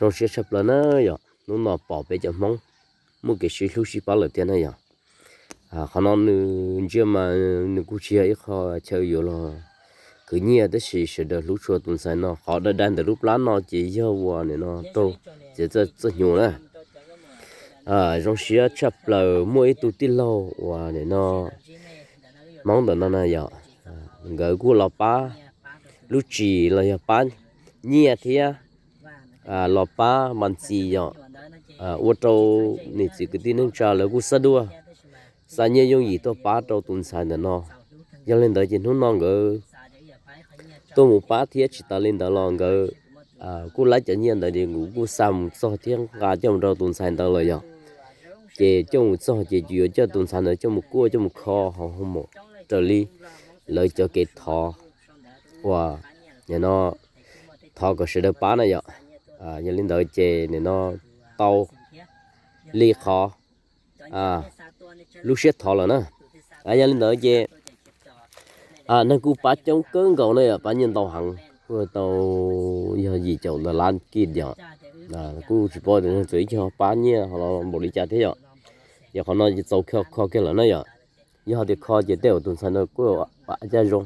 Zoo siab tshaj plaws na yom, hnub no pom peb cov Hmoob muaj kev sib hlub sib pab lawm tiag na yom. Qhov no nws ntsia mas nws kuj tsis yog ib qho chaw yuav los khwv nyiaj, tab sis sawv daws hlub tshua tus ntxhais no. Qhov dai dai ntawm lub plab no ces yog uas nim no raug txiav txoj hnyuv na. Zoo siab tshaj plaws muaj ib tug tij laug uas nim no Hmoob ntawm no na yom, nkawd kuj los pab lub tsis los yog pab nyiaj thiab los pab mas ntxis yom, ua rau niam txiv kwv tij neej tsa lawv kuj xab duaj xa nyiaj yooj yim tuaj pab rau tus ntxhais ntawm no. Yog li ntawd ces hnub no nkawd tuaj mus pab thiab tsis tas li ntawd los nkawd kuj laib cov nyiaj ntawd ces nkawd kuj xa mus txog thiab nqa coj mus rau tus ntxhais ntawd lawm yom. Ces coj mus txog ces yuav coj tus ntxhais ntawd coj mus kuaj coj mus kho hauv hoo maum raws li lawv cov kev thov uas nim no thov kom sawv daws pab na yom. Yog li ntawd ces nim no tau li qhov lub siab thov lawm na. Yog li ntawd ces neeg kuj pab coob kawg nkaus na yom, pab nyiaj ntau heev, kuj tau yog yim caum dollar kis yom. Kuj tsis paub tias neeg txawm ib co pab nyiaj ho los npaum li cas thiab yom. Ces qhov no ces txaus kho kiag lawm na yom. Yog tias kho ces tej zaum tus ntxhais no kuj caj zoo,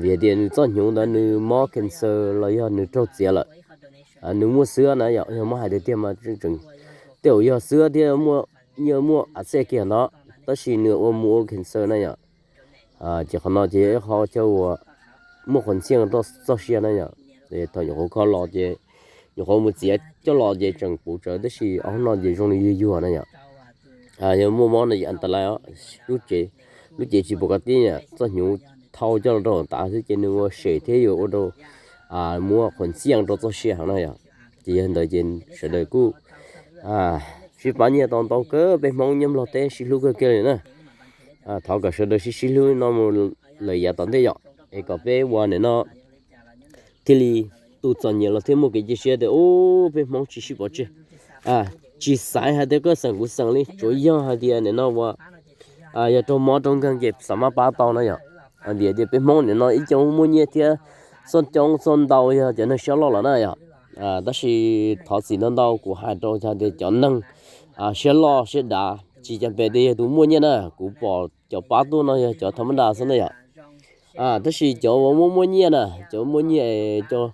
vim hais tias nws txoj hnyuv ntawd nws mob cancer los yog nws raug txiav lawm. Nws muaj xwb na yom, yog muab hais tiag tiag mas tej zaum yog xwb thiab muaj nyiaj muaj a xej kiag ntawd, tab sis nws ua mus ua cancer na yom. Ces qhov no ces yog ib qho chaw uas muaj qhuas ntxhiaj rau txoj sia na yom. Thaum nyuam qhuav kho los ces nyuam qhuav mus txiav coj los ces tseem puv tsawv, tab sis ob hnub no ces zoo li yuag yuag na yom. Yog muaj mob no ces an ta lais, lub cev tsis pom koj tib, txoj hnyuv thau coj los rau tav xwb ces nws ua sem thiab yuav ua rau muaj qhuas ntxhiaj rau txoj sia heev na yom. Ces yog ntawd ces sawv daws kuj sib pab nyiaj tau ntau kawg, peb Hmoob nyob Nplog teb sib hlub kawg kiag li na. Thov kom sawv daws sib sib hlub no mus lawm yav tom ntej yom, es kom peb ua nim no thiaj li tus txom nyem los thiaj muaj kev cia siab tias ub peb Hmoob tsis sib pov tseg. Tsis xaiv hais tias koj xeem kuv xeem li, tsuav yog hais tias nim no ua yog raug mob raug nkeeg ces xav maj pab tau na yom. Vim tias peb Hmoob nim no ib co muaj nyiaj thiab txoj coob txoj ntau yog cov neeg siab loj lawm na yom. Tab sis thov txim ntau ntau kuv hais rau hais tias cov neeg siab loj siab dav tsis cas pes tias yog tus muaj nyiaj na, kuv pom cov pab tuaj no yog cov tha mab da xwb na yom. Tab sis cov uas muaj muaj nyiaj na, cov muaj nyiaj, cov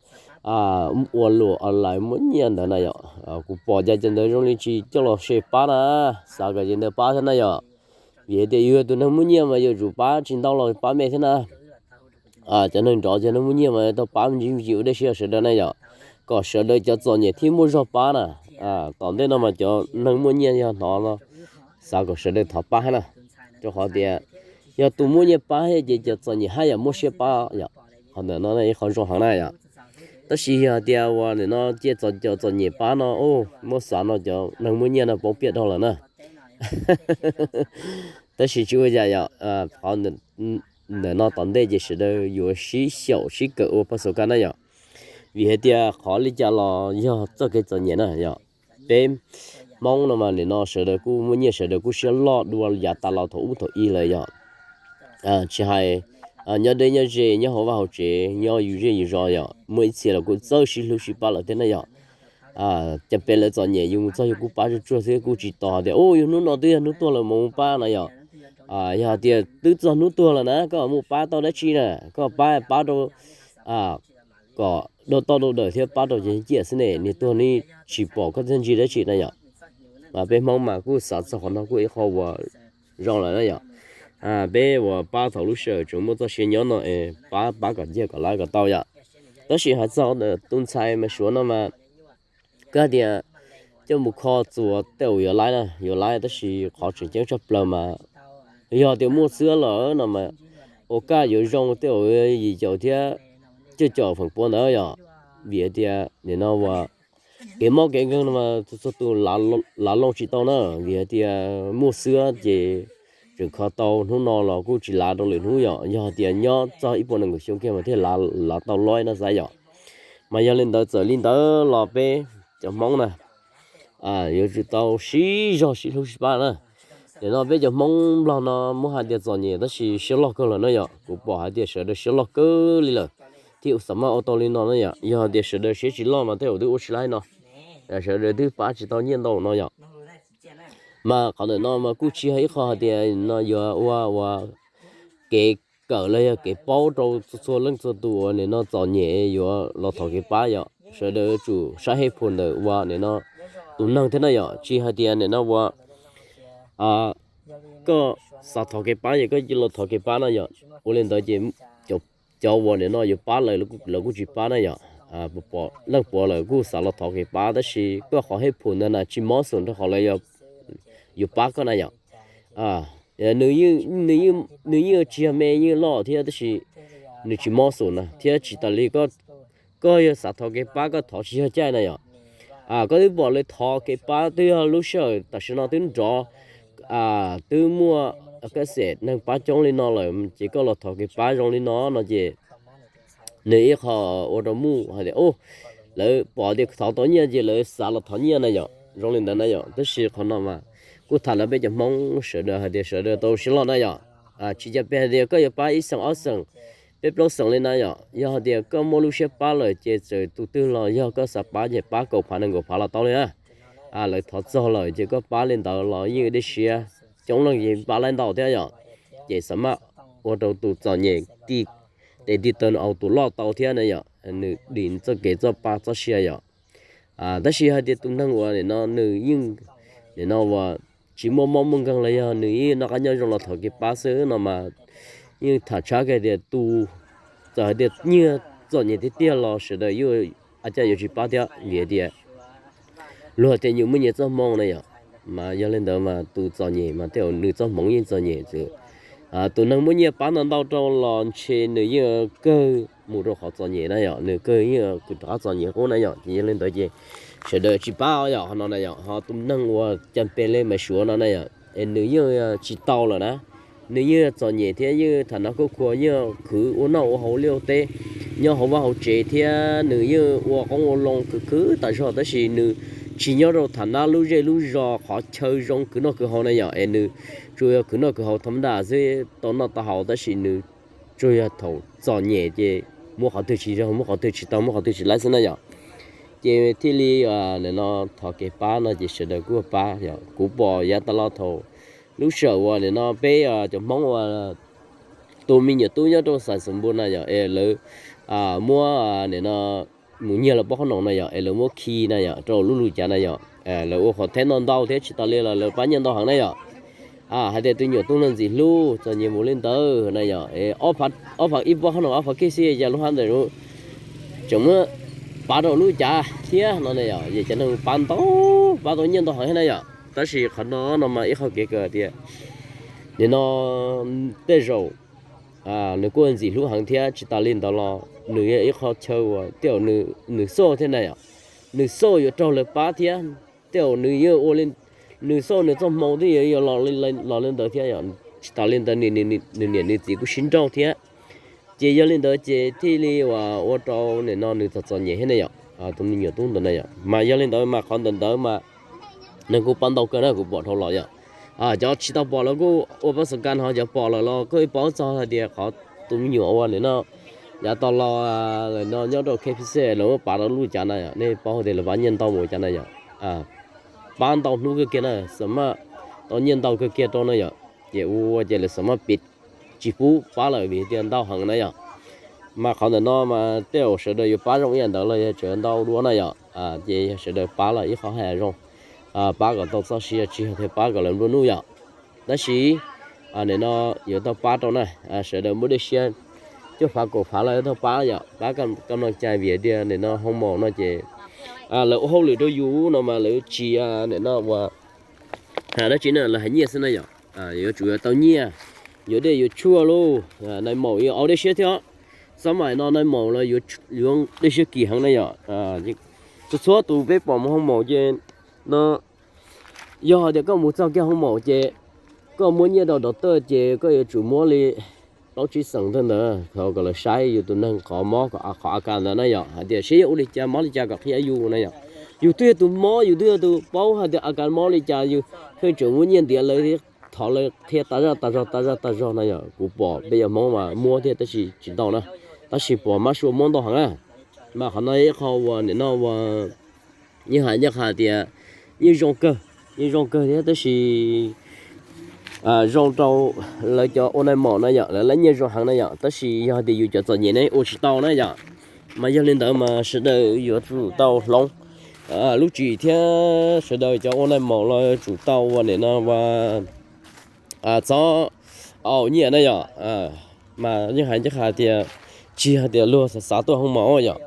ua luam online muaj nyiaj ntawd na yom, kuv pom cas cov ntawd zoo li tsis coj los share pab na, xav kom cov ntawd pab thiab na yom. Vim hais tias yus yog tus neeg muaj nyiaj mas yuav tsum pab tsis ntau los pab me thiab na. Cov neeg nrov cov neeg muaj nyiaj mas tau pab me ntsis me ntsis ua dej siab sawv daws na yom, kom sawv daws cov txom nyem thiaj muaj zog pab na. Tom ntej no mas cov neeg muaj nyiaj yog hnov no xav kom sawv daws thov pab hab na, rau qhov tias yog tus muaj nyiaj pab thiab ces cov txom nyem haj yam muaj siab pab yom. Qhov ntawm no ib qho zoo heev na yom. Tab sis yog tias uas nim no cia cov txom nyem pab no, muab xav no cov neeg muaj nyiaj no poob piam dhau lawm na. Tab sis tsis ua cas yom, qhov ntawm no tom ntej ces sawv daws yuav sib xyaum sib kawm ua paj xauv kab na yom. Vim hais tias qhov li cas los yog txoj kev txom nyem na yom. Peb Hmoob no mas nim no sawv daws kuj muaj nyiaj sawv daws kuj siab loj dua yav tas los thaum ub thaum i lawm yom. Tsis hais nyob deb nyob ze, nyob hauv vaj hauv tsev, nyob yus zej yus zos yom, muaj ib txhia los kuj txawj sib hlub sib pab lawm thiab na yom. Cas pes lawv txom nyem yus mus txog yus kuj pab tsuag tsuag xwb, kuj tsis tos tias ub yus hnub no twb yog hnub tuag lawm mas mus pab no yom. Yog hais tias twb txog hnub tuag lawm na koj mus pab tau dab tsi na, koj pab pab rau kom dua toj dua dawm thiab pab rau cov ciaj xwb ne, niag tuag ne tsis pom koj txiaj ntsig dab tsi na yom. Peb Hmoob mas kuj xav txog qhov no kuj ib qho uas zoo lawm na yom. Peb uas pab thaum lub sij hawm tseem muaj txoj sia nyob no es pab pab kom ciaj kom laib kom tau yom. Tab sis hais txog tus ntxhais mas Suav no mas koj hais tias coj mus kho txuas tej zaum yuav laib na, yuav laib, tab sis qhov tseem ceeb tshaj plaws mas yog tias muaj xwb lawm no mas ua kaj yuav zoo tej zaum yim caum thiab cuaj caum feem pua ntawd yom. Vim hais tias nim no uas kev mob kev nkeeg no mas txhua tus lav loo tsis tau na, vim hais tias muaj xwb ces tseem kho tau hnub no los kuj tsis lav rau lwm hnub yom. Yog hais tias nyob txog ib puas nees nkaum xyoo kiag mas thiaj lav tau laib no xav yom. Mas yog li ntawd txawm li ntawd los peb cov Hmoob na yuav tsum tau sib zog sib hlub sib pab na. Nim no peb cov Hmoob Nplog no muab hais tias txom nyem tab sis siab loj kawg lawm na yom. Kuv pom hais tias sawv daws siab loj kawg li lawm thiaj xav maj ua tau li no na yom. Yog hais tias sawv daws siab tsis loj mas tej zaum twb ua tsis laib no. sawv daws twb pab tsis tau nyiaj ntau no yom. Mas qhov ntawm no mas kuj tsis yog ib qho hais tias no yuav ua ua kev kawm los yog kev paub rau txhua leej txhua tus uas nim no txom nyem yuav los thov kev pab yom. Sawv daws yuav tsum saib hej phum ntawm uas nim no tus neeg thiab na yom, tsis hais tias nim no ua koj xav thov kev pab ces koj cia los thov kev pab na yom. Ua li ntawd ces cov uas nim no yuav pab lawv, lawv kuj tsis pab na yom. Leej puav lawm kuj xav los thov kev pab tab sis koj qhov hej phum ntawd na tsis mob xum rau qhov lawv yuav pab koj na yom. Nws yeej tsis yog me, yeej loj thiab tab sis nws tsis mob xum na thiab tsis tas li koj yog xav thov kev pab koj thov tsis yog caij na yom. Koj twb pom lawv thov kev pab twb yog lub sij hawm tam sim no twb nrov, twb muaj kab xes neeg pab coob li no lawm ces koj los thov kev pab zoo li no no ces nws ib qho ua rau muaj hais tias lawv pom tias thov tau nyiaj ces lawv xav los thov nyiaj na yom, zoo li ntawd na yom. Tab sis qhov no mas kuj tham rau peb cov Hmoob sawv daws hais tias sawv daws tau siab loj na yom. Tsis cia peb hais tias koj yuav pab ib xeem ob xeem peb plaub xeem li na yom. Yog hais tias koj muaj lub siab pab lawm ces txawm tus twg los yog koj xav pab ces pab kaum phav nees nkaum phav los tau li na. Lawv thov txog lawm ces koj pab li ntawd los yeej dej siab, coob leej yeej pab laib ntau thiab yom. Ces xav maj ua rau tus txom nyem tes tig taw nws ua tus loj tau thiab na yom, nws dim txoj kev txoj pa txoj sia yom. Tab sis hais tias tus neeg uas nim no nws yeej nim no uas tsis muaj mob muaj nkeeg los yog nws yeej noj qab nyob zoo los thov kev pab xwb no mas yeej tham tshab kiag tias tus txawm hais tias nyiaj txom nyem tiag tiag los sawv daws yuav a caj yuav tsis pab thiab vim tias luag tias nyias muaj nyias txoj hmoo na yom. Mas yog li ntawd mas tus txom nyem mas tej zaum nws txoj hmoov yeej txom nyem xwb. Tus neeg muaj nyiaj pab ntau ntau rau los ntshe nws yeej kawg mus rau qhov txom nyem na yom, nws kawg yeej kws rov qab txom nyem qub na yom. Ces yog li ntawd ces sawv daws tsis pab yom, qhov no na yom, ho tus neeg uas cas pes li Maiv Suav no na yom, es nws yeej tsis tau lawm na, nws yeej txom nyem thiab yeej tham noj khuj khua yeej khwv ua noj ua haus liaj teb, nyob hauv vaj hauv tsev thiab nws yeej ua qoob ua loo khwv khwv tas zog tab sis nws tsis nyob rau tham nab lub zej lub zos qhov chaw zoo khwv noj khwv haus na yom, es nws tsuas yog khwv noj khwv haus tha ma da xwb tau noj tau haus tab sis nws tsuas yog thaum txom nyem ces muab qhov twg tsis zoo, muab qhov twg tsis tau, muab qhov twg tsis laib xwb na yom. Ces thiaj li nim no thov kev pab no ces sawv daws kuj pab yom. Kuv pom yav tas los thaum lub sij hawm uas nim no peb cov Hmoob uas tus me nyuam tub nyob rau Xais Xoos Npus na yom, es lawv muab nim no mus nyiag lawv pob qhob noom na yom, es lawv muab khi na yom rau lub lub cav na yom, lawv ua qhov theb ntau ntau thiab tsis tas li los lawv pab nyiaj ntau heev na yom. Hais tias tus nyuam tub no ntxim hlub txom nyem mus li ntawd na yom, ob phav ib pob qhob noom ob phav kiag xwb cas lub hab ntawm tseem muab pab rau lub cav thiab no na yom, ces cov neeg pab ntau, pab tau nyiaj ntau heev thiab na yom. Tab sis qhov no no mas ib qho kev kawm tias nim no tej zaum nws kuj ntxim hlub heev thiab tsis tas li ntawd los nws yog ib qho chaw uas tej zaum nws xauj thiab na yom, nws xauj yuav raug lawv pab thiab, tej zaum nws yeej ua li, nws xauj nws txoj hmoo twb yuav los li ntawd thiab yom, tsis tas li ntawd nws niam nws txiv kuj sib nrauj thiab. Ces yog li ntawd ces thiaj li uas ua rau nim no nws txom txom nyem thiab na yom, tus me nyuam tub ntawd na yom. Mas yog li ntawd mas qhov ntawd ntawd mas neeg kuj pab ntau kawg na kuv pom dhau los yom. Cov tsis tau pom los kuj ua pab xov kas ho cov pom lawm los kuj paub txog hais tias qhov tus me nyuam ua nim no yav tas los no nyob rau K P C lawv muab pab rau lub cav na yom, nej paub tias lawv pab nyiaj ntau mus cas na yom. Pab ntau hnub kawg kiag na, xam maj tau nyiaj ntau kawg kiag rau na yom. Ces ua ces lawv xam maj piv tsis pub pab lawm vim tias ntau heev na yom. Mas qhov ntawm no mas tej zaum sawv daws yuav pab zoo ib yam ntawd los yog tseem ntau dua na yom. Ces yog sawv daws pab los ib qho haj yam zoo, pab kom tau txoj sia tsis yog tias pab kom lawv nplua nuj yom. Tab sis nim no yuav tau pab rau na, sawv daws muaj dej siab cuaj phav kaum phav los yuav tau pab yom, pab kam kam no cai vim tias nim no hoo maum no ces lawv ua hauj lwm rau yus no mas lawv tsis nim no ua dab tsi na, lawv hais nyiaj xwb na yom. Yuav tsum yuav tau nyiaj, yuav dej yuav tshuaj lauj, nais maum yuav au dej siab thiab. Xab maim no nais maum los yuav dej siab kim heev na yom. Txhua txhua tus peb pom mus hoo maum ces no yog hais tias koj mus txog kiag hoo maum ces koj muab nyiaj rau doctor ces koj yuav tsum muab li plaub tsib xeem tag ntawd kom lawv saib yus tus neeg qhov mob qhov a kas ntawd na yom, hais tias seb yog ua li cas mob li cas kom qhia yus na yom. Yus twb yog tus mob, yus twb yog tus paub hais tias a kas mob li cas yus pheej tseem muab nyiaj ntiav lawv, thov lawv qhia tas zaj tas zog tas zaj tas zog na yom. Kuv pom peb yog Hmoob mas muab thiab tab sis tsis ntau na, tab sis pom mab sua muab ntau heev na. Mas qhov no ib qho uas nim no uas yeej hais ncaj qha tias yeej zoo kawg, yeej zoo kawg thiab tab sis zoo rau lawv cov ua nai maum na yom, lawv lab nyiaj zoo heev na yom, tab sis yog tias yus cov txom nyem ne ua tsis tau na yom. Mas yog li ntawd mas sawv daws yuav tsum tau hloov lub tswv yim thiab sawv daws cov ua nai maum los yuav tsum tau ua nim no ua txhob au nyiaj na yom. Mas yeej hais ncaj qha tias tsis hais tias luag xav xav tuaj hoo maum yom,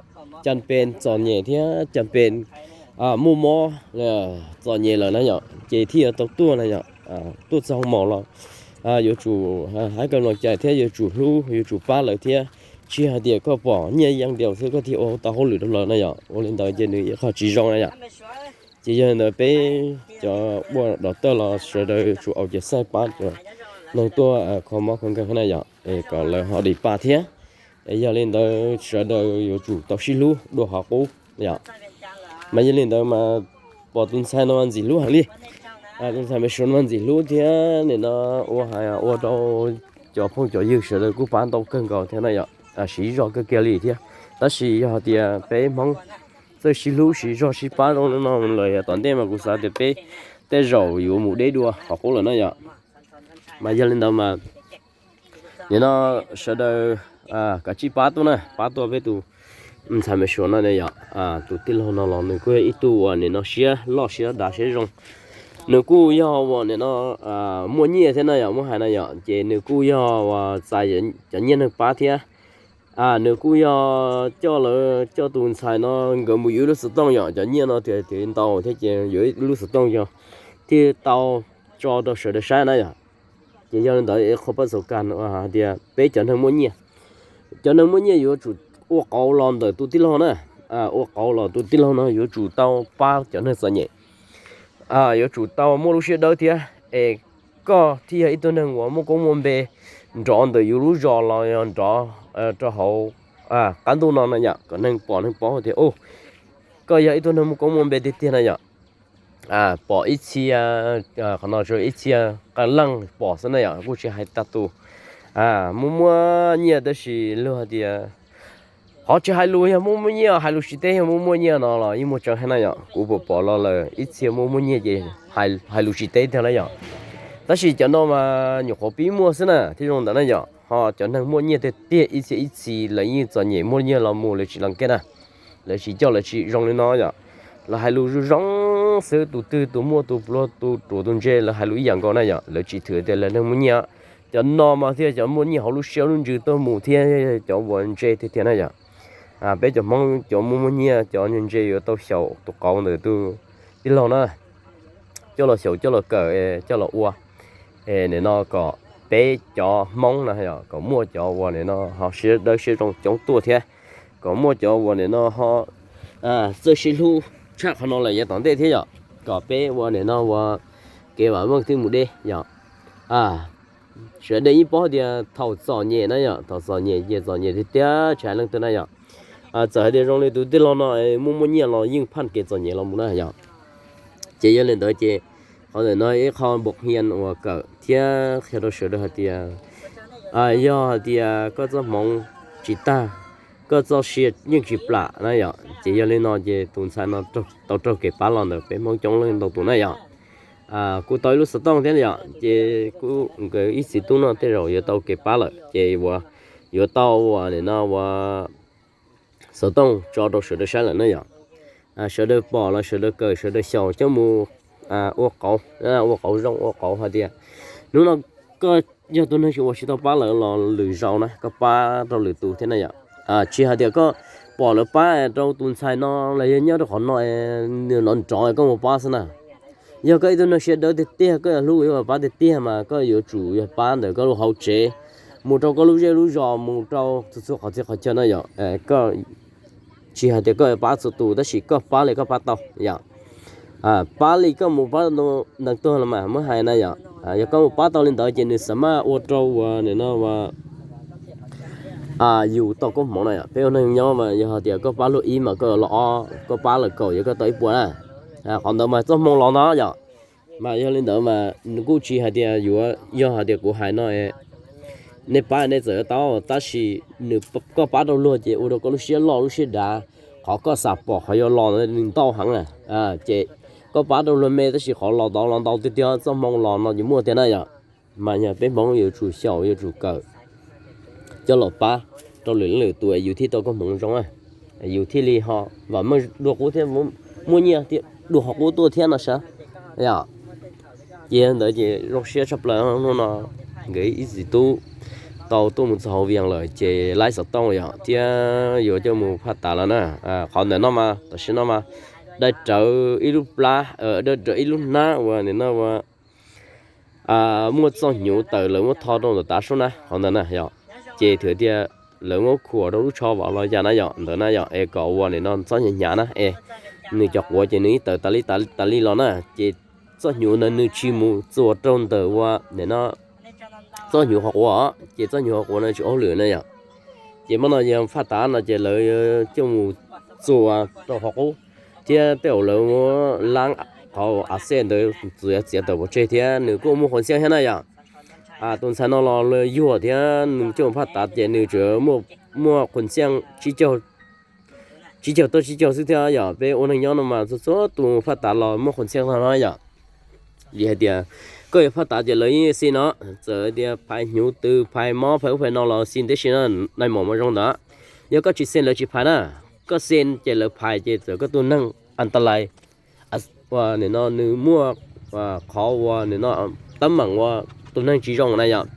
cas pes txom nyem thiab cas pes muaj mob txom nyem lawm na yom, ces thiaj yuav tau tuaj na yom. Tuaj txog hoo maum los yuav tsum hais kom lom cai thiab yuav tsum hlub yuav tsum pab lawv thiab, tsis hais tias koj pom nyiaj yeej ntiaus xwb koj thiaj ua tau hauj lwm rau lawv na yom, ua li ntawd ces nws ib qho tsis zoo na yom. Ces yog li ntawd peb cov ua dov tawj los sawv daws yuav tsum au cov xaij pab cov neeg tuaj kho mob kho nkeeg na yom, es kom lawv ho dim pa thiab. Es yog li ntawd sawv daws yuav tsum tau sib hlub dua qhov qub yom. Mas yog li ntawd mas pom tus ntxhais no ntxim hlub heev li. Tus ntxhais me su no ntxim hlub thiab nim no ua hais ua rau cov phooj cov ywg sawv daws kuj pab ntau kawg nkaus thiab na yom, siv zog kawg kiag li thiab. Tab sis yog hais tias peb Hmoob txawj sib hlub siv zog sib pab zoo li no lawm yav tom ntej mas kuv xav tias peb tej zaum yuav mus deb dua qhov qub lawm na yom. Mas yog li ntawd mas nim no sawv daws kav tsij pab tuaj na, pab tuaj peb tus ntxhais me suav no yom. Tus tij laug no los nws kuj yog ib tug uas nim no siab loj siab dav siab zoo. Nws kuj yog uas nim no muaj nyiaj thiab na yom, muab hais na yom, ces nws kuj yog uas txais cov nyiaj neeg pab thiab. Nws kuj yog coj lawv coj tus ntxhais no nkawd mus yuav ib lub xov tooj yom, cov nyiaj no tias ntau thiab ces yuav ib lub xov tooj yog thiaj tau tso rau sawv daws saib na yom. Ces yog li ntawd qhov pab xav kam hais tias peb cov neeg muaj nyiaj, cov neeg muaj nyiaj yuav tsum ua qauv los ntawm tus tij laug na. Ua qauv los tus tij laug no yuav tsum tau pab cov neeg txom nyem, yuav tsum tau muaj lub siab dawb thiab es koj thiaj yog ib tug neeg uas muaj koob muaj npe nrov ntawm yus lub zos los yog nrov rau hauv qab ntuj no na yom, kom neeg pom neeg paub tias koj yog ib tug neeg muaj koob muaj npe tiag tiag na yom. Pom ib txhia, qhov no ib txhia qee leej pom xwb na yom, kuj tsis hais tag tus. Muaj muaj nyiaj tab sis luag hais tias qhov tsis hais lus yog muaj muaj nyiaj, hais lus tsis teb yog muaj muaj nyiaj no los yeej muaj tseeb heev na yom. Kuv puas pom los lawm ib txhia muaj muaj nyiaj ces hais lus tsis teb tiag na yom. Tab sis cov no mas nyuam qhuav pib muaj xwb na thiaj zoo ntawd na yom, ho cov neeg muaj nyiaj tiag tiag ib txhia ib txhis lawv yeej txom nyem muaj nyiaj los mus lawv tsis lees kiaj na. Lawv tsis coj lawv tsis zoo li no yom. Lawv hais lus zoo zoo xwb, tus twg tus muaj tus pluag tus ruam tus ntse lawv hais lus ib yam nkaus na yom, lawv tsis thwm tias lawv neeg muaj nyiaj. Cov no mas thiaj cov muaj nyiaj hauv lub siab lub ntsws tuaj mus thiab cov uas ntse tiag tiag na yom. Peb cov Hmoob cov muaj muaj nyiaj cov ntse yuav tau xyaum tus qauv ntawm tus tij laug na, coj los xyaum coj los kawm coj los ua. Nim no kom peb cov Hmoob na yom, kom muaj cov uas nim no ho siab dawb siab zoo coob tuaj thiab, kom muaj cov uas nim no ho txawj sib hlub tshaj qhov no lawm yav tom ntej thiab yom, kom peb ua nim no ua kev vam meej thiaj mus deb yom. Sawv daws yeej paub tias thaum txom nyem na yom, thaum txom nyem ces txom nyem tiag tiag tsis hais leej twg na yom. Txawm hais tias zoo li tus tij laug no muaj muaj nyiaj los yeej phaj kev txom nyem los mus na yom. Ces yog li ntawd ces qhov ntawm no ib qho npau qhia uas kawm thiab qhia rau sawv daws hais tias yog hais tias koj txoj hmoov tsis tag, koj txoj sia yeej tsis plam na yom. Ces yog li no ces tus ntxhais no tau raug kev pab los ntawm peb Hmoob coob leej ntau tus na yom. Kuj tau ib lub xov tooj thiab yom, ces kuj nkawd ib txiv tub no tej zaum yuav tau kev pab lawm ces uas yuav tau uas nim no uas xov tooj tso rau sawv daws saib lawm na yom. Sawv daws pom los sawv daws kawm sawv daws xyaum coj mus ua qauv, ua qauv zoo ua qauv hais tias hnub no koj yog tus neeg tsis ua tsis tau pab lawm los lwm zaus na koj pab rau lwm tus thiab na yom. Tsis hais tias koj pom lawv pab rau tus ntxhais no los yog nyob rau qhov no nws nov nrov koj mus pab xwb na. Yog koj ib tug neeg siab dawb tiag tiag, koj yuav hlub yuav pab tiag tiag mas koj yuav tsum yog pab ntawm koj lub hauv tsev mus rau koj lub zej lub zos, mus rau txhua txhua qhov txhia qhov chaw na yom. Koj tsis hais tias koj yuav pab txhua tus tab sis koj pab li koj pab tau yom. Pab li koj mus pab ntawd tuag los mas muab hais na yom. Yog koj mus pab tau li ntawd ces nws xav maj ua rau uas nim no uas yus tau koob hmoov na yom. Peb ua neeg nyob mas yog hais tias koj pab luag ib mas koj los ob, koj pab lawm kaum yog koj tau ib puas na. Qhov ntawd mas txoj hmoo los ntawd yom. Mas yog li ntawd mas nws kuj tsis hais tias yuav yog hais tias kuv hais no nej pab nej txawm yuav tau, tab sis nws koj pab rau luag ces ua rau koj lub siab loj lub siab dav. qhov koj xav pom qhov yuav los ntawd nws ntau heev na. Ces koj pab rau luag me tab sis qhov los ntau los ntau tiag tiag, txoj hmoo los no ces muaj tiag na yom. Mas yog peb Hmoob yuav tsum xyaum yuav tsum kawm coj los pab rau lwm leej lwm tus yus thiaj tau koob hmoov zoo, yus thiaj li ho vam meej dua qub thiab, muaj nyiaj dua qhov qub tuaj thiab no sav yom. Ces ntawd ces zoo siab tshaj plaws hnub no nkawd ib txiv tub tau tuaj mus txog hauv Vias lawm ces laib xov tooj yom, thiab yuav coj mus phaj tav lawm na. Qhov ntawm no mas tam sim no mas dai rawv ib lub plab, dai rawv ib lub hnab uas nim no ua muaj txoj hnyuv tawm lawv muab tho rau ntawm tav sub na, qhov ntawd na yom. Ces thwm tias lawv muab khuam rau lub tsho vam los yam na yom, ntawd na yom, es kom ua nim no txhob hnyav hnyav na es nws cov quav ces nws ib tawm tas li tas li los na ces txoj hnyuv ntawd nws tsis mus txuas rau ntawm ua nim no txoj hnyuv qhov quav os, ces txoj hnyuv qhov quav no tsis ua hauj lwm na yom. Ces hmo no yog phaj tav no ces lawv coj mus txuas rau qhov qub thiab tej zaum lawv muab lab qhov av xej ntawd txiav txiav tawm pov tseg thiab nws kuj muaj qhuas xiaj thiab na yom. Tus ntxhais no los luag yuag thiab nws coj mus phaj tav ces nws tsuas muaj qhuas xiaj tsib caug tuaj tsib caug xwb thiab yom. Peb ua neeg nyob no mas txhua txhua tus phaj tav los muaj qhuas xiaj no yom. Vim hais tias koj yuav phaj tav ces lawv yeej xij no, txawm tias phais hnyuv tw phais mob phais ub phais no los xij tib si na, nais maum mas zoo ntawd. Yog koj tsis xij lawv tsis phais na, koj xij ces lawv phais ces txawm koj tus neeg an ta lais ua nim no nws muaj qhov ua nim no teeb meem ua tus neeg tsis zoo na yom.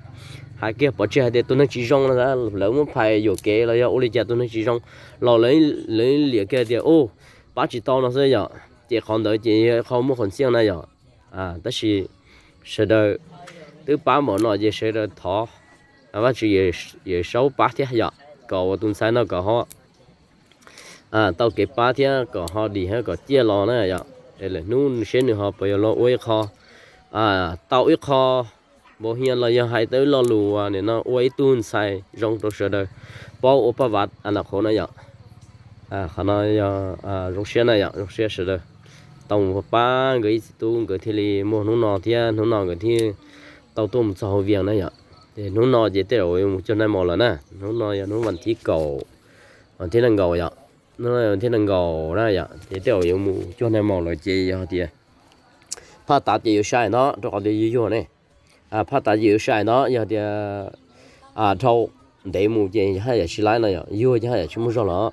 Hais kiag pov tseg hais tias tus neeg tsis zoo no, lawv muab phais yuam kev los yog ua li cas tus neeg tsis zoo los lawv liam kiag tias u pab tsis tau no xwb yom. Ces qhov ntawd ces yog qhov muaj qhuas xiaj na yom. Tab sis sawv daws twb pab npaum no ces sawv daws thov Vajtswv Yawm Saub pab thiab yom, kom ua tus ntxhais no kom ho tau kev pab thiab kom ho dim thiab kom ciaj los na yom. Es lwm hnub seb nws ho puas yuav los ua ib qho, tau ib qho npaum hias los yog hais tau ib lo lus uas nim no ua ib tug ntxhais zoo rau sawv daws paub ua paj vav a na qhuv na yom. Qhov no yog zoo siab na yom, zoo siab sawv daws tau mus pab nkawd ib txiv tub nkawd thiaj li muaj hnub no thiab hnub no nkawd thiaj tau tuaj mus txog hauv Vias na yom. Hnub no ces tej zaum yuav mus cuag nais maum lawm na, hnub no yog hnub vas thib kaum, vas thib nees nkaum yom, hnub no vas thib nees nkaum na yom, ces tej zaum yuav mus cuag nais maum lawm ces yog tias phaj tav ces yuav sai no rau qhov tias yuag yuag ne. Phaj tav ces yuav sai no yog tias dhau ntev mus ces haj yam tsis laib no yom, yuag ces haj yam tsis muaj zog los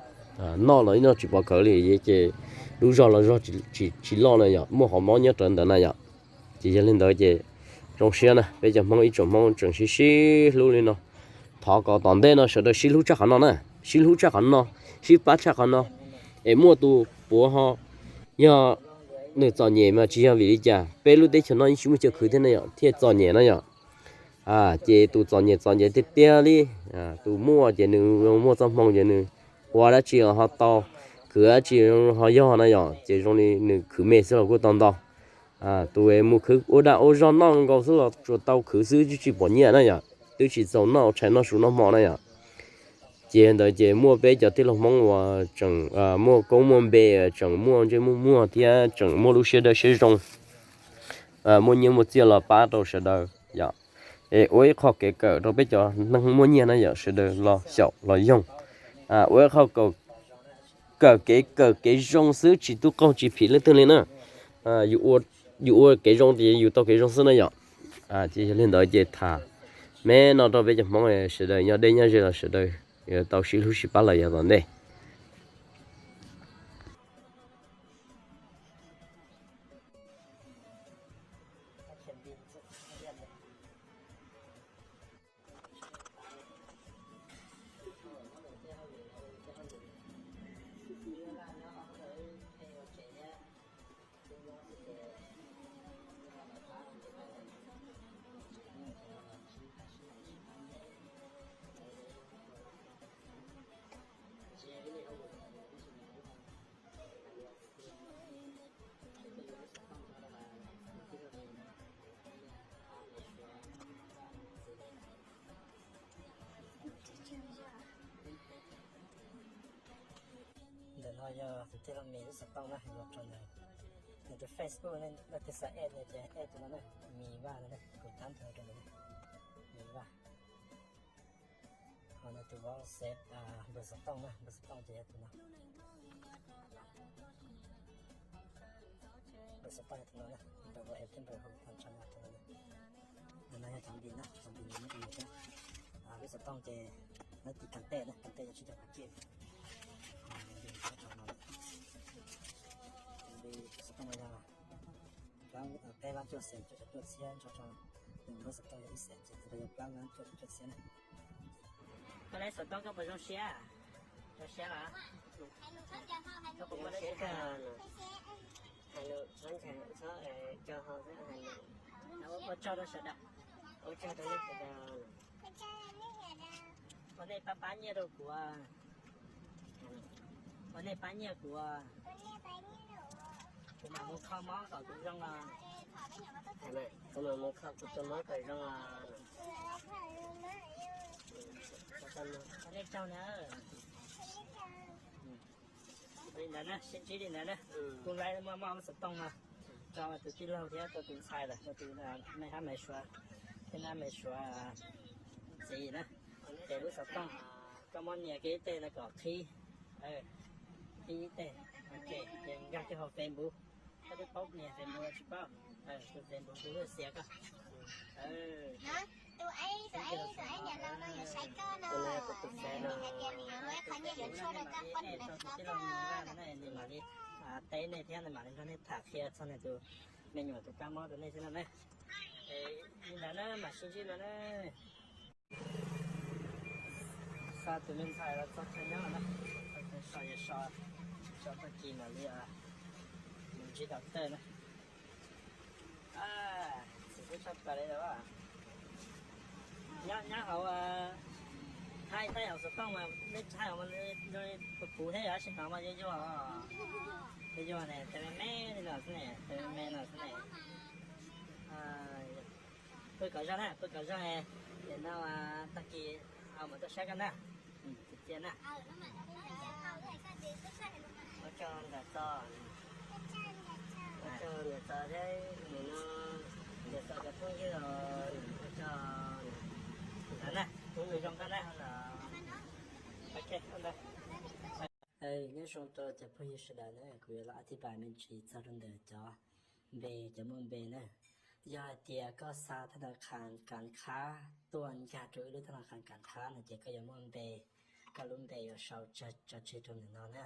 noj los ib noj tsis pom kawg li ces lub zog los zog tsis loj na yom, muaj qhov mob nyob rawv ntawd na yom. Ces yog li ntawd ces zoo siab na, peb cov Hmoob ib tsoom Hmoob tseem sib sib hlub li no. Thov kom tom ntej no sawv daws sib hlub tshaj qhov no na, sib hlub tshaj qhov no, sib pab tshaj qhov no, es muaj tus puav ho yog nws txom nyem mas tsis yog vim li cas, peb lub teb chaws no yeej tsis muaj chaw khwv thiab na yom, thiaj txom nyem na yom. Ces tus txom nyem txom nyem tiag tiag li, tus muaj ces nws muaj txoj hmoo ces nws ua dab tsi ho tau, khwv dab tsi ho yog na yom, ces zoo li nws khwv me xwb los kuj tau ntau. Tus es mus khwv ua dag ua zog noj nkaus xwb los tsuas tau khwv xwb twb tsis pom nyiaj na yom, twb tsis txaus noj tshais noj su noj hmo na yom. Ces ntawd ces muaj peb cov tij laug Hmoob uas tseem muaj koob muaj npe, tseem muaj ntsej muaj muag thiab tseem muaj lub siab dawb siab zoo, muaj nyiaj muaj txiaj los pab rau sawv daws yom. Es ua ib qho kev kawm rau peb cov neeg muaj nyiaj na yom, sawv daws los xyaum los yoog. Ua ib qho kawm kev kawm kev zoo xwb tsis tub qaug tsis phim leej twg li na. Yus ua kev zoo ces yus tau kev zoo xwb na yom. Ces yog li ntawd ces tham me no rau peb cov Hmoob sawv daws nyob deb nyob ze los sawv daws yuav tau sib hlub sib pab los yav tom ntej. Ntawm no yog tus tij laug Mis lub xov tooj na, los rau ntawm nws tus Facebook ne, leej twg xav add no ces add tus no na, Mis Vaj no na, kuv tab ntawv rau ntawm Mis Vaj. Ho nws tus WhatsApp npawb xov tooj na, npawb xov tooj ces yog tus no. Lub xov tooj yog tus no na, nrog ua September hauv tag nrho yog tus no na. Tus no yog cov npis na, cov npis nws muab rau yus thiab. Lub xov tooj ces nws tiv kas tej na, kas tej yog tsib caug phav kij. Npis xov tooj no yog plaub, peb lab cuaj xees cuaj caum cuaj txhiab, nrog rau nws lub xov tooj yog ib xees ces tus no yog plaub lab cuaj caum cuaj txhiab na. Koj lab xov tooj koj puas zoo siab? Zoo siab los? Koj puas muaj lab siab kawg? Hais lus txhob ntshai, txhob tso hau xwb, hais lus. Ua tsaug rau sawv daws. Ua tsaug rau nej sawv daws. Ua nej pab pab nyiaj rau kuv. Ua nej pab nyiaj kuv. Kuv mam mus kho mob kom kuv zoo os. Kuv mam mus kho kuv tus mob kom zoo os. Ua nej tsaug na. Li ntawd na, sib ntsib li ntawd na. Kuv lawv muaj muaj lub xov tooj no rau tus tij laug thiab rau tus ntxhais lawm, rau tus me ab me suav thiab ab me suav ntxiv na. Ces lub xov tooj koj muab nias kiag ib teg no kom qhib, qhib ib teg, ces nkag kiag hauv Facebook. Koj twb paub nias Facebook los tsis paub? Tus Facebook kuv lub xiav koj. Tus ib, tus ib, tus ib niam laus no yuav saib koj no, nws hais tias nws yuav muab qhov nyiaj yuav tshuaj rau koj poj niam no, nws mam li teb nej thiab nws mam li nrog nej tham qhia txog nws tus me nyuam tus kab mob rau nej thiab no ne. Li ntawd na, mam sib ntsib dua na. Xa tus me ntxhais los txog chaw nyob na, so yog so, so tag kis mam li mus ntsib doctor na. Txiv xwb tshaj plaws li os. Nyob hauv, hais thaij hauv xov tooj mas nej thaij hauv mas zoo li puv puv thiab yog tsis hnov mas yuag yuag, yuag yuag ne, tes me me li no xwb ne, tes me me no xwb ne. Pw kom zoo na, pw kom zoo, nim no tag kis ho mus tuaj saib koj na. Cia na. Ua tsaug ntawm txo, ua tsaug ntawm txo thiab, nim no ntawm txo cov phooj ywg, ua tsaug ntawm na, kuv nws zoo koj na. Ok, nyob zoo rau cov phooj ywg sawv daws na, kuv yuav los a thib pais me ntsis txog rau ntawm cov npe, cov muaj npe na. Yog hais tias koj xa thaj na khas kas khab tuaj nkag rau wb lub thaj na khas kas khab no ces koj yuav muaj npe, koj lub npe yuav sau tso tseg rau ntawm no na.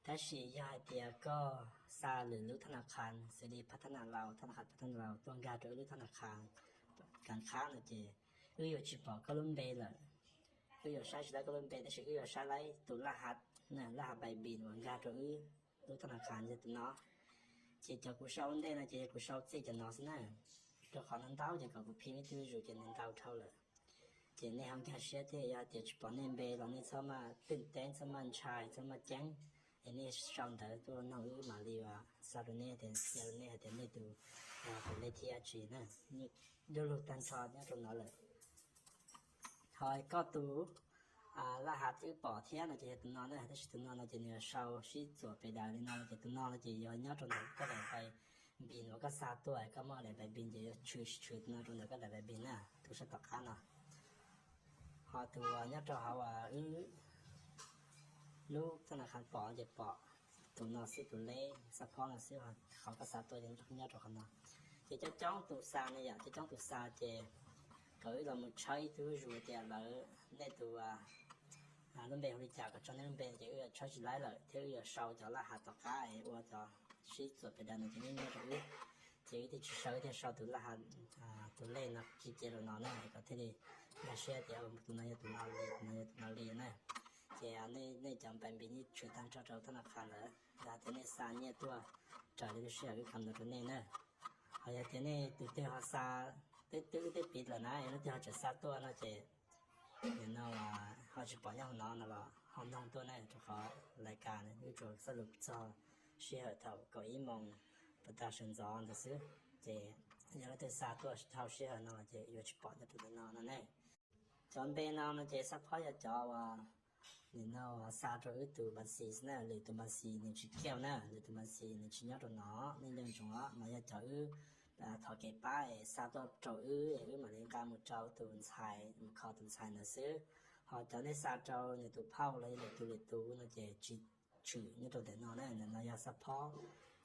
Tab sis yog hais tias koj xa lwm lub thaj na khas xws li phab thaj na laus, thaj na khas phab thaj na laus tuaj nkag rau wb lub thaj na khas kas khab no ces wb yuav tsis pom koj lub npe lawm. Wb yuav saib tsis tau koj lub npe tab sis wb yuav saib laib tus laj hav, laj hav pais npis uas nkag rau wb lub thaj na khas yog tus no. Ces cov kuv sau ua ntej no ces yog kuv sau txij cov no xwb na, rau qhov no ntau ces kom kuv phim ib tug zus ces nws ntau dhau lawm. Ces nej ho nkag siab thiab, yog hais tias tsis pom nej npe los nej txhob maj twm teeb, txhob maj ntshai, txhob maj ceeb, es nej sau ntawv tuaj nug wb mam li ua xa rau nej tias, qhia rau nej hais tias nej tus, tus lej thib dab tsi na. Du lug tag nrho nyob rau no lawm. Ho koj tus laj hav twb pom thiab no ces yog tus no na, tab sis tus no no ces nws yuav sau sib txuas pes daws li no ces tus no no ces yuav nyob rau ntawm koj daim npis uas koj xa tuaj, koj muaj daim npis ces yuav tshwm tshwm tus no rau ntawm koj daim npis na, tus sab tom qab no. Ho tus uas nyob rau hauv uas wb lub thaj na khas pom ces pom tus no xwb, tus lej xab phob no xwb, qhov koj xa tuaj ces nyob rau qhov no. Ces coob coob tus xa ne yom, coob coob tus xa ces kom wb los mus tshawb ib tug zuj zus tias lawv, nej tus lub npe hu li cas kom tso nej lub npe ces wb yuav tshawb tsis laib lawm thiab wb yuav sau cov laj hav tom qab es ua cov sib txuas pes daws no ces nej nyob rau wb. Ces wb thiaj tsis sau, wb thiaj sau tus laj hav, tus lej no ci cia rau no na kom thiaj li nkag siab tias tus no yog tus no li, tus no yog tus no li na. Ces nej cov npais npis yeej tshwm tag nrho rau thaj na khas ntawd, yog tias nej xa nyiaj tuaj raws li lub sij hawm wb kam ntawd rau nej na. Ho yog tias nej tus twg ho xa, twb twb wb twb piv lawm na, yog leej twg ho tseem xa tuaj no ces nim no ho tsis pom nyob hauv no no los ho noog tuaj na, rau qhov lais kas wb tsuas txoj lus txog sij hawm thaum kaum ib moos pas tas sawv ntxov ntawd xwb. Ces yog leej twg xa tuaj dhau sij hawm no los ces yuav tsis pom nyob rau ntawm no no ne. Cov npe no no ces xab phob yog cov uas nim no xa rau wb tus npas xis na, lwm tus npas xis nws tsis kiaj na, lwm tus npas xis nws tsis nyob rau no, nej nco ntsoov os, no yog cov wb thov kev pab es xa tuaj rau wb es wb mam li nqa mus rau tus ntxhais mus kho tus ntxhais ntawd xwb. Ho cov nej xa rau nws tus phauj los yog nws tus lwm tus no ces tsis tshwm nyob rau ntawm no na. Ntawm no yog xab phob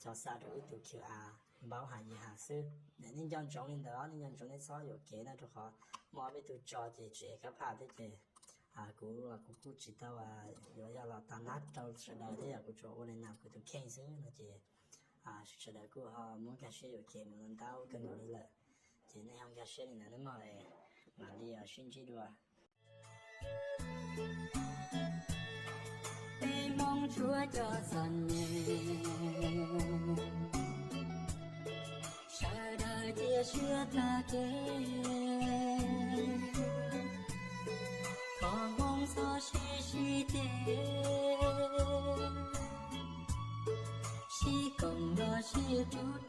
cov xa rau ib tug Q R npaub has yis has xwb. Nej nco ntsoov li ntawd, nej nco ntsoov nej txhob yuam kev no, rau qhov muaj ob peb tug tso ces tseem kab phaj thiab ces kuv, kuv kuj tsis tau yuav yog los tag nab rau sawv daws thiab, yog kuv tsuas ua li no kuv tus kheej xwb no ces sawv daws kuj ho muab nkag siab yuam kev mus ntau kawg nkaus li lawm. Ces nej ho nkag siab li ntawd nawb mog, mam li sib ntsib dua. Peb Hmoob tshuav cov txom nyem, sawv daws cia siab tag kev, thov Hmoob txhob sib sib ceg, sib koom los sib rub